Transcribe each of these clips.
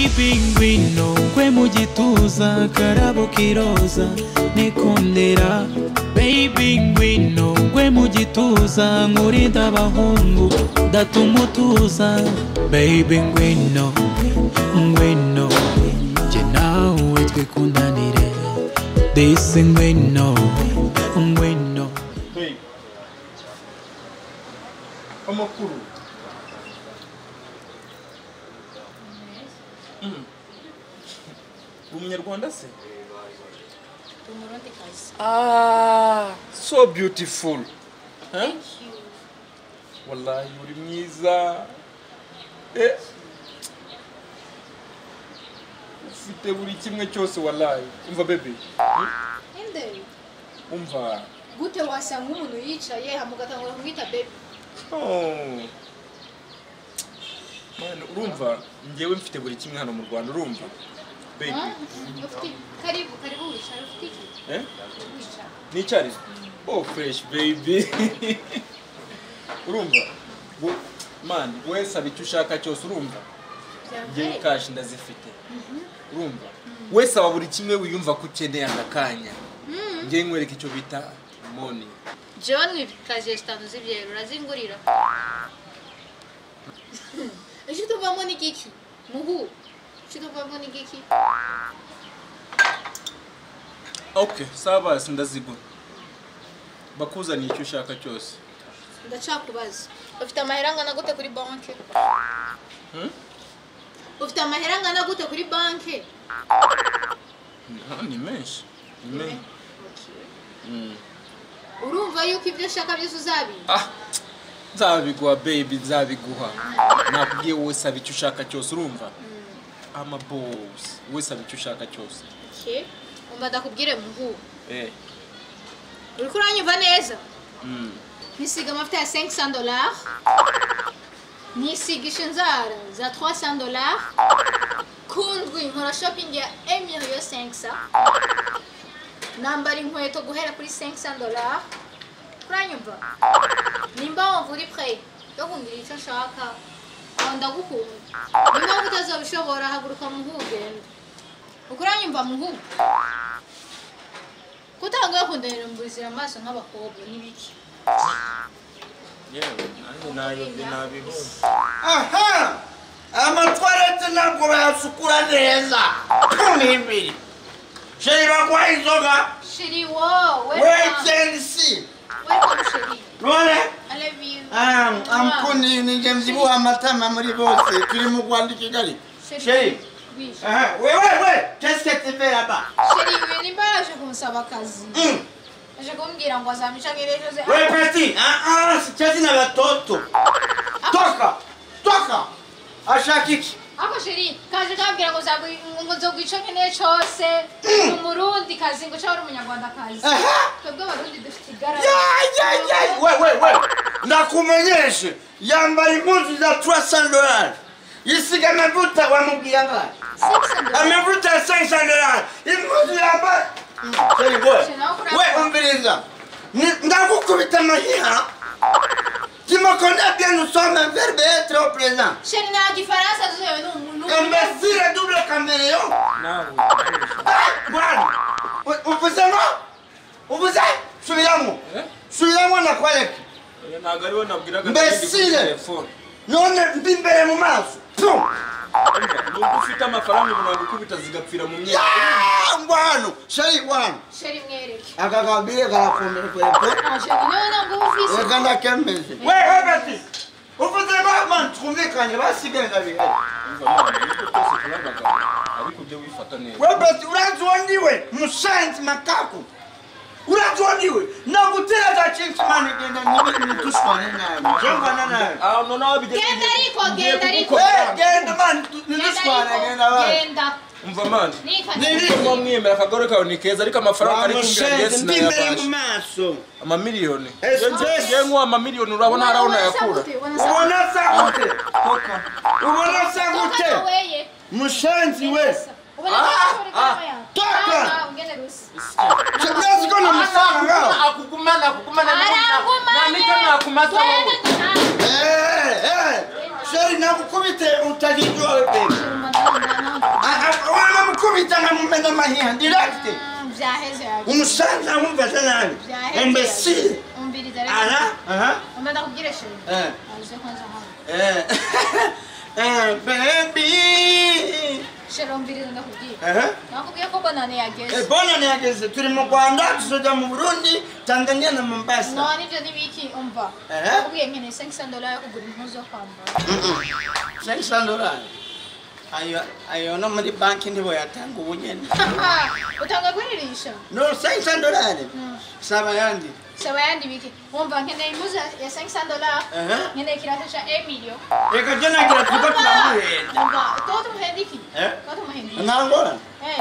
Baby ngwino kwe mu gituza karabo kiroza nikundira. Baby ngwino kwe mu gituza nkurinda abahungu datumutuza. Baby ngwino ngwino jye nawe twikundanire. This ngwino ngwino. Baby amakuru. Umunyarwanda se? Ah, so beautiful. Huh? Thank you. Wallahi uri mwiza. Eh. Ufite buri kimwe cyose wallahi. Umva baby. Inde. Umva. Gute wasanga umuntu yicaye hamugatangura kumwita baby. Oh. Man, urumva ngewe mfite buri kimwe hano mu Rwanda urumva. Baby. Karibu, karibu wicara ufite iki? Eh? Wicara. Nicare. Oh fresh baby. Urumva? Man, we saba icyo ushaka cyose urumva? Ngewe cash ndazifite. Urumva? We saba buri kimwe wiyumva ko ukeneye akanya. Ngewe nkwereka icyo bita money. John kaje zitanu z'ibyero urazingurira. Icyo tuvamo ni giki? Muhu. Icyo tuvamo ni giki? Okay, sawa ndazigura. Bakuzaniye icyo ushaka cyose. Ndacakubaza. Ufite amahera angana gute kuri banki? Ufite amahera angana gute kuri banki? Ni menshi. Ni menshi. Urumva yuko ibyo ushaka byose uzabi? Ah. Nzabiguha baby, nzabiguha. Nakubwiye wowe saba icyo ushaka cyose urumva? Ama boss, wowe saba icyo ushaka cyose. Okay. Umva ndakubwire muhu. Eh. Uriko uranyumva neza? Nisiga amavuta ya $500. Nisigisha inzara za $300. Kundwi nkora shopping ya 1.5 million. Nambara inkweto guhera kuri $500. Uranyumva? Nimba wumva uri prêt yo kungira icyo nshaka, aho ndagukunda. Nimba wumva utazobishobora haguruka muhu ugende. Uranyumva muhu? Kutanguye kundanira mbuzira amaso nk'abakobwa n'ibiki. Yewe, nanjye nayobye nabibonye. Aha! Amatwarete ntabwo bayasukura neza. Imbere. Chérie baguha inzoga. Chérie wowe. Wait and see. Welcome chérie. None? I love you. Amkuni ninjye mzibuha amatama muri bose turi mu Rwanda i Kigali. Chérie. Oui. Ah, ouais ouais ouais, qu'est-ce que tu fais là-bas? Chérie, uyu nimba yaje kunsaba akazi. Aje kumbwira ngo azamicangire ejo ze. Ouais petit, ah ah, sichezi na watoto. Toka. Toka. Ashaka iki? Ako chérie, kaje kambwira ngo ngo nzogwica nkeneye cyose. Umurundi kazi ngo cyangwa umunyarwanda kazi. Twebwe abarundi dufite igara. Ya ya ya. Ouais ouais ouais. Ndakumenyeshe yambara impuzu za $300. Isiga amavuta wamubwiye angahe? Amavuta ya $500. Impuzu yambara. We umviriza. Ndagukubita amahiha. Tu me connais bien, nous sommes un verbe être au présent. Chérie, na gifaransa zuyewe n'umuntu. Imbécile double caméléon. Nawe. Bwana. Uvuze ngo? Uvuze? Subiramo. Subiramo nakwereka. Ntabwo ariwe nabwiraga. Imbécile. None mbi imbere mu maso. Nubwo ufite amafaranga umuntu agukubita zigapfira mu myenda. Ngwano, chérie ngwano. Chérie mwereke. Aka kabire karakomeye kweko. Ah chérie nawe ntabwo uba ufise. Reka ndakemeze. We we bati. Uvuze ngo man twumvikanye basigaye ndabihari. Umva mwana, nubwo twese turi abagabo ariko ujye wifata neza. We bati uranzi uwo ndiwe mushenzi makaku. Uranzi uwo ndiwe nagutera za chips man genda nitushwane nawe. Jengwana nawe. Ah no nawe bigeze. Genda ariko genda ariko. Eh genda man nitushwane genda man. Genda. Umva man. Niko mwemera akagore kawe ni keza ariko amafaranga ari kumbwira ngesi na imbere mu maso. Amamiliyoni. Ngiye nkuwa amamiliyoni urabona haraho nayakura. Ubona sa gute? Toka. Ubona sa gute? Mushenzi we. Toka. Urazi ko namusanga. Akugumana akugumana na nicyo nakumasa wowe. Eh eh. Chérie nakukubite utajijua wewe. Nkamumena amahiha direct. Vyaheze yawe. Umusanza wumva nabi. Vyaheze. Imbecile. Umviriza rero. Aha, aha. Umva ndakubwire chéri. Eh. Aje kwanza hano. Eh. Eh, baby. Chéri umviriza ndakubwire. Aha. Nakubwiye ko bonane yageze. Eh, bonane yageze. Turi mu Rwanda, tuzoja mu Burundi, Tanzania na Mombasa. None ivyo nibiki umva. Eh. Nakubwiye nkeneye $500 yo kugura impuzu zo kwambara. $500. Ayo ayo no muri banki ntiboyatanga ubu nyene. Utanga kuririsha? No, $500. Saba yandi. Saba yandi biki? Umva nkeneye impuzu ya $500. Nkeneye ikirato ca Emilio. Reka je nagira tuko turamuhenda. Umva, tuko tumuhenda iki? Eh? Tuko tumuhenda iki? Nta ngorane. Eh,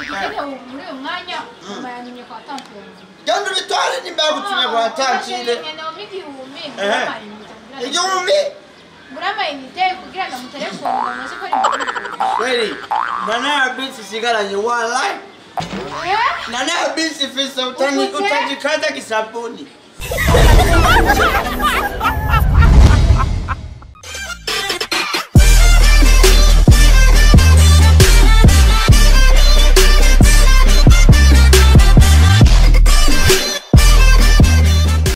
igikenewe muri uyu mwanya, mama yanyimye kwa tantire. Genda ubitware nimba yagutumye kwa tantire. Nkeneye umpa igihumbi, ngura amayinite. Igihumbi? Ngura amayinite kugira ngo amutelefone ngo amaze ko ari mu Kweli, nana bisi sigaranye wallahi. Nana bisi fisa utajikata kisabuni.